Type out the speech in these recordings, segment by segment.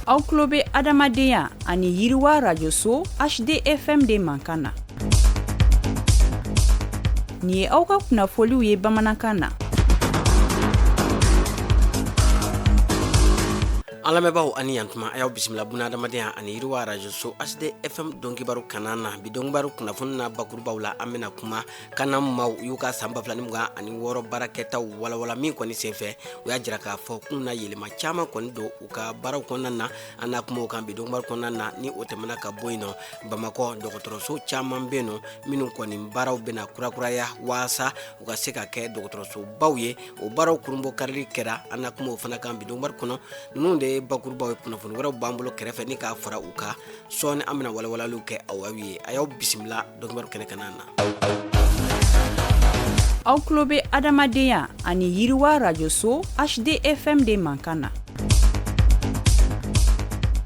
Aw tulo bɛ adamadenya ani yiriwa rajoso HDFM de mankan na. Nin ye aw ka kunnafoliw ye bamanankan na. An lamɛnbaaw ani yantuma, a y'aw bisimila buna adamadenya ani yiriwa rajoso HDFM donkibaru kana na. Bi donkibaru kunnafoni na bakurubaw la, an bɛna kuma CANAM maaw y'u ka san 2026 baarakɛtaw walawala min kɔni senfɛ, u y'a jira k'a fɔ k'u na yɛlɛma caman kɔni don u ka baaraw kɔnɔna na. An na kuma o kan bi donkibaru kɔnɔna na. Ni o tɛmɛna ka bɔ yen nɔ, Bamakɔ dɔgɔtɔrɔso caman bɛ yen nɔ minnu kɔni baaraw bɛna kurakuraya waasa u ka se ka kɛ dɔgɔtɔrɔsobaw ye. O baaraw kurunbonkarili kɛra, an na kuma o fana kan bi donkibaru kɔnɔ. Ninnu de ye bakurubaw ye, kunnafoni wɛrɛw b'an bolo kɛrɛfɛ ni k'a fara u kan sɔɔni, an bɛna walawalaliw kɛ aw ye. A y'aw bisimila donkibaru kɛnɛ kan na. Aw tulo bɛ adamadenya ani yiriwa rajoso HDFM de mankan na.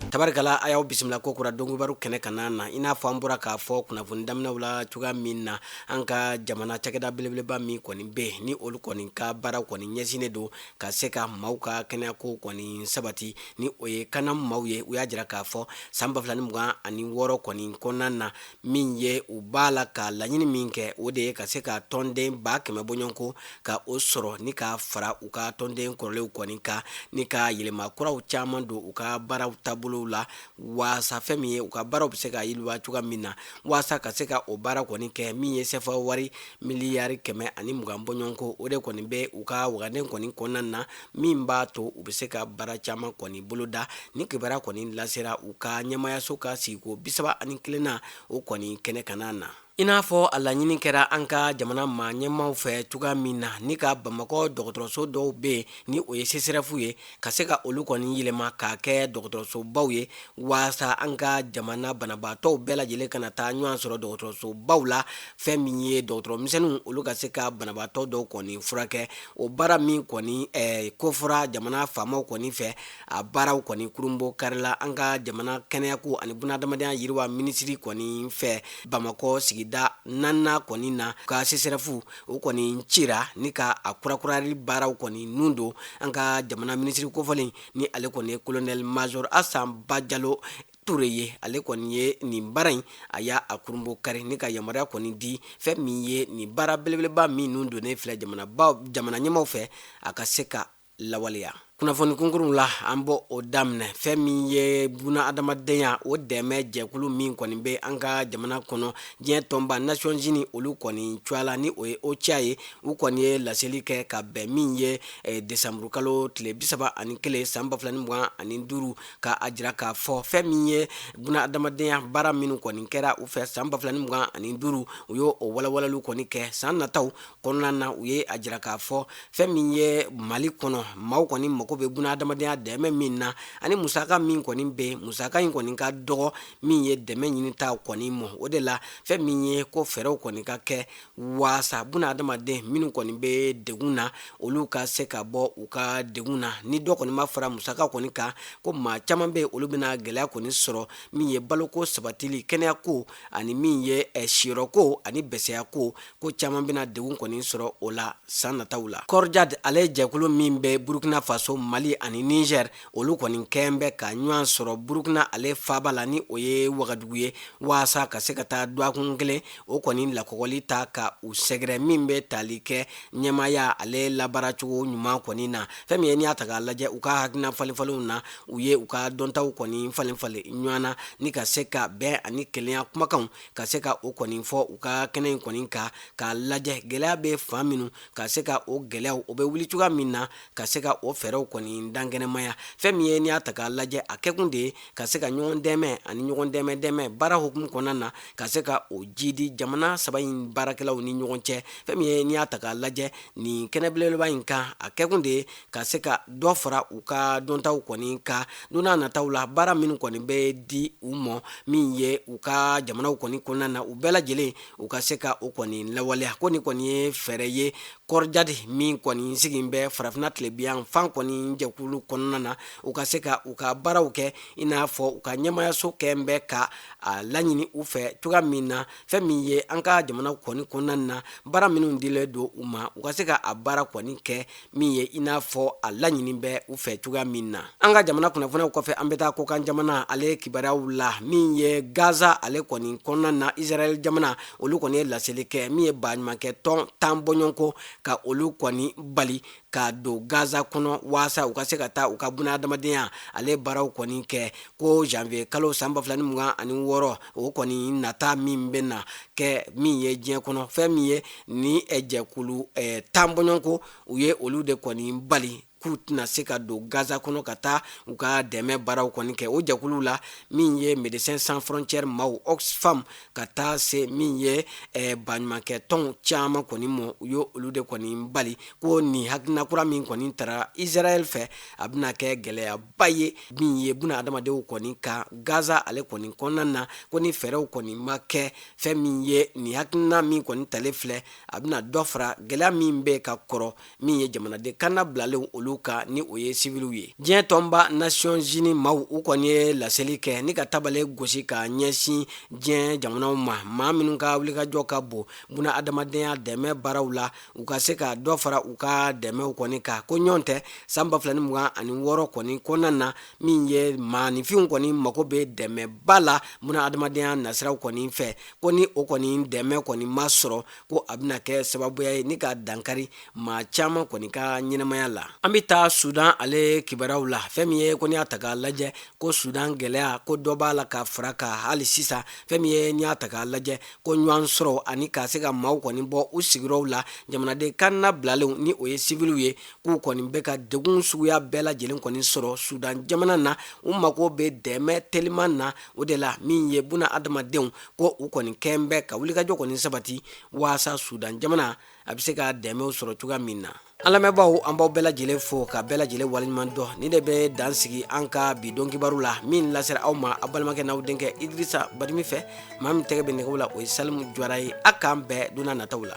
Tabarikala, a y'aw bisimila ko kura donkibaru kɛnɛ kan na. I n'a fɔ an bɔra k'a fɔ kunnafoni daminɛw la cogoya min na, an ka jamana cakɛda belebeleba min kɔni bɛ yen ni olu kɔni ka baaraw kɔni ɲɛsinnen don ka se ka maaw ka kɛnɛyako kɔni sabati, ni o ye CANAM maaw ye, u y'a jira k'a fɔ san 2026 kɔni kɔnɔna na, min ye u b'a la ka laɲini min kɛ, o de ye ka se ka tɔnden 100 000 bɔɲɔgɔnko ka o sɔrɔ ni ka fara u ka tɔnden kɔrɔlenw kɔni kan, ni ka yɛlɛma kuraw caman don u ka baaraw taabolow la, waasa fɛn min ye u ka baaraw bɛ se ka yiriwa cogoya min na. Waasa ka se ka o baara kɔni kɛ, min ye sefa wari miliyari 120 bɔɲɔgɔnko, o de kɔni bɛ u ka wagande kɔni kɔnɔna na, min b'a to u bɛ se ka baara caman kɔni boloda. Ni kibaruya kɔni lasera u ka ɲɛmayaso ka sigiko 31nan o kɔni kɛnɛ kan na. I n'a fɔ a laɲini kɛra an ka jamana maa ɲɛmaaw fɛ cogoya min na, ni ka Bamakɔ dɔgɔtɔrɔso dɔw bɛ yen ni o ye CSRéf ye, ka se ka olu kɔni yɛlɛma k'a kɛ dɔgɔtɔrɔsobaw ye, waasa an ka jamana banabaatɔw bɛɛ lajɛlen kana taa ɲɔgɔn sɔrɔ dɔgɔtɔrɔsobaw la. Fɛn min ye dɔgɔtɔrɔ misɛnninw, olu ka se ka banabaatɔ dɔw kɔni furakɛ. O baara min kɔni kofɔra jamana faamaw kɔni fɛ, a baaraw kɔni kurunbon karila an ka jamana kɛnɛyako ani bunadamadenya yiriwa minisiri kɔni fɛ Bamakɔ sigida naaninan kɔni na. Ka CSRéf o kɔni cira ni ka a kurakurali baaraw kɔni nun don, an ka jamana minisiri kofɔlen ni ale kɔni ye colonel major Asan Bajalo Ture ye, ale kɔni ye nin baara in, a y'a a kurunbon kari ni ka yamaruya kɔni di fɛn min ye nin baara belebeleba min nun donnen filɛ jamana ɲɛmaaw fɛ, a ka se ka lawaleya. Kunnafoni kunkurunw la, an b'o o daminɛ fɛn min ye buna adamadenya o dɛmɛ jɛkulu min kɔni bɛ an ka jamana kɔnɔ, diɲɛ tɔnba Nations Unies olu kɔni cogoya la, ni o ye OCHA ye. U kɔni ye laseli kɛ ka bɛn min ye desanburukalo tile 31 san 2025, ka a jira k'a fɔ fɛn min ye buna adamadenya baara minnu kɔni kɛra u fɛ san 2025, u y'o o walawalaliw kɔni kɛ. San nataw kɔnɔna na, u ye a jira k'a fɔ fɛn min ye Mali kɔnɔ maaw kɔni mako bɛ buna adamadenya dɛmɛ min na, ani musaka min kɔni bɛ, musaka in kɔni ka dɔgɔ min ye dɛmɛ ɲinita kɔni mɔ. O de la fɛn min ye ko fɛɛrɛw kɔni ka kɛ waasa buna adamaden minnu kɔni bɛ degun na, olu ka se ka bɔ u ka degun na. Ni dɔ kɔni ma fara musaka kɔni kan, ko maa caman bɛ, olu bɛna gɛlɛya kɔni sɔrɔ min ye baloko sabatili, kɛnɛyako, ani min ye siyɔrɔko ani bɛsɛyako, ko caman bɛna degun kɔni sɔrɔ o la san nataw la. Corjad, ale ye jɛkulu min bɛ Burukina Faso, Mali ani Niger, olu kɔni kɛn bɛ ka ɲɔgɔn sɔrɔ Burukina ale faaba la, ni o ye Wagadugu ye, waasa ka se ka taa dɔgɔkun kelen o kɔni lakɔgɔli ta ka u sɛgɛrɛ min bɛ tali kɛ ɲɛmaaya ale labaaracogo ɲuman kɔni na. Fɛn min ye n'i y'a ta k'a lajɛ, u ka hakilina falenfalenw na, u ye u ka dɔntaw kɔni falenfalen ɲɔgɔn na ni ka se ka bɛn ani kelenya kumakanw ka se ka o kɔni fɔ u ka kɛnɛ in kɔni kan, k'a lajɛ gɛlɛya bɛ fan minnu, ka se ka o gɛlɛyaw o bɛ wuli cogoya min na, ka se ka o fɛɛrɛw kɔni dankɛnɛmaya. Fɛn min ye n'i y'a ta k'a lajɛ, a kɛkun de ye ka se ka ɲɔgɔn dɛmɛ ani ɲɔgɔn dɛmɛ dɛmɛ baara hukumu kɔnɔna na, ka se ka o jidi jamana saba in baarakɛlaw ni ɲɔgɔn cɛ. Fɛn min ye n'i y'a ta k'a lajɛ nin kɛnɛ belebeleba in kan, a kɛkun de ye ka se ka dɔ fara u ka dɔntaw kɔni kan don n'a nataw la, baara minnu kɔni bɛ di u ma min ye u ka jamanaw kɔni kɔnɔna na, u bɛɛ lajɛlen u ka se ka o kɔni lawaleya. Ko nin kɔni ye fɛɛrɛ ye. Corjade min kɔni sigin bɛ farafinna tilebiyan fan kɔni jɛkulu kɔnɔna na, u ka se ka u ka baaraw kɛ i n'a fɔ u ka ɲɛmayaso kɛ bɛ ka a laɲini u fɛ cogoya min na. Fɛn min ye an ka jamana kɔni kɔnɔna na, baara minnu dilen don u ma, u ka se ka a baara kɔni kɛ min ye i n'a fɔ a laɲini bɛ u fɛ cogoya min na. An ka jamana kunnafoniyaw kɔfɛ, an bɛ taa kɔkan jamana ale kibaruyaw la. Min ye Gaza ale kɔni kɔnɔna na, Israɛl jamana olu kɔni ye laseli kɛ min ye baɲumankɛ tɔn 10 bɔɲɔgɔnko ka olu kɔni bali ka don Gaza kɔnɔ waasa u ka se ka taa u ka bunahadamadenya ale baaraw kɔni kɛ. Ko janvier kalo san 2026, o kɔni nata min bɛ na kɛ min ye diɲɛ kɔnɔ, fɛn min ye ni jɛkulu 10 bɔɲɔgɔnko, u ye olu de kɔni bali k'u tɛna se ka don Gaza kɔnɔ ka taa u ka dɛmɛ baaraw kɔni kɛ. O jɛkuluw la, min ye Médecins Sans Frontières maaw, Oxfam, ka taa se min ye baɲumankɛ tɔnw caman kɔni mɔ, u ye olu de kɔni bali ko nin hakilina kura min kɔni tara Israël fɛ, a bɛna kɛ gɛlɛyaba ye min ye buna adamadenw kɔni kan Gaza ale kɔni kɔnɔna na. Ko ni fɛɛrɛw kɔni ma kɛ, fɛn min ye nin hakilina min kɔni talen filɛ, a bɛna dɔ fara gɛlɛya min bɛ ka kɔrɔ min ye jamanaden kana bilalenw olu kan, ni o ye siviliw ye. Diɲɛ tɔnba Nations Unies maaw, u kɔni ye laseli kɛ ni ka tabale gosi ka ɲɛsin diɲɛ jamanaw ma, maa minnu ka wulikajɔ ka bon buna adamadenya dɛmɛ baaraw la, u ka se ka dɔ fara u ka dɛmɛw kɔni kan. Ko ɲɔgɔn tɛ san 2026 kɔni kɔnɔna na, min ye maaninfinw kɔni mako bɛ dɛmɛba la buna adamadenya nasiraw kɔni fɛ, ko ni o kɔni dɛmɛ kɔni ma sɔrɔ, ko a bɛna kɛ sababuya ye ni ka dankari maa caman kɔni ka ɲɛnamaya la. An bɛ taa Sudan ale kibaruyaw la. Fɛn min ye ko n'i y'a ta k'a lajɛ, ko Sudan gɛlɛya, ko dɔ b'a la ka fara kan hali sisan. Fɛn min ye n'i y'a ta k'a lajɛ, ko ɲɔgɔn sɔrɔ ani ka se ka maaw kɔni bɔ u sigiyɔrɔw la, jamanaden kanna bilalenw ni o ye siviliw ye, k'u kɔni bɛ ka degun suguya bɛɛ lajɛlen kɔni sɔrɔ Sudan jamana na. U mako bɛ dɛmɛ teliman na. O de la, min ye buna adamadenw, ko u kɔni kɛn bɛ ka wulikajɔ kɔni sabati waasa Sudan jamana a bɛ se ka dɛmɛw sɔrɔ cogoya min na. An lamɛnbaaw, an b'aw bɛɛ lajɛlen fo ka bɛɛ lajɛlen waleɲuman dɔn. Ni de bɛ dan sigi an ka bi don kibaru la min lasera aw ma, aw balimakɛ n'aw denkɛ Idirisa Badimi fɛ. Maa min tɛgɛ bɛ nɛgɛw la, o ye Salimu Jawara ye. A k'an bɛn don nataw la.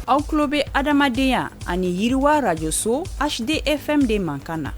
Aw tulo bɛ adamadenya ani yiriwa rajoso HDFM de mankan na.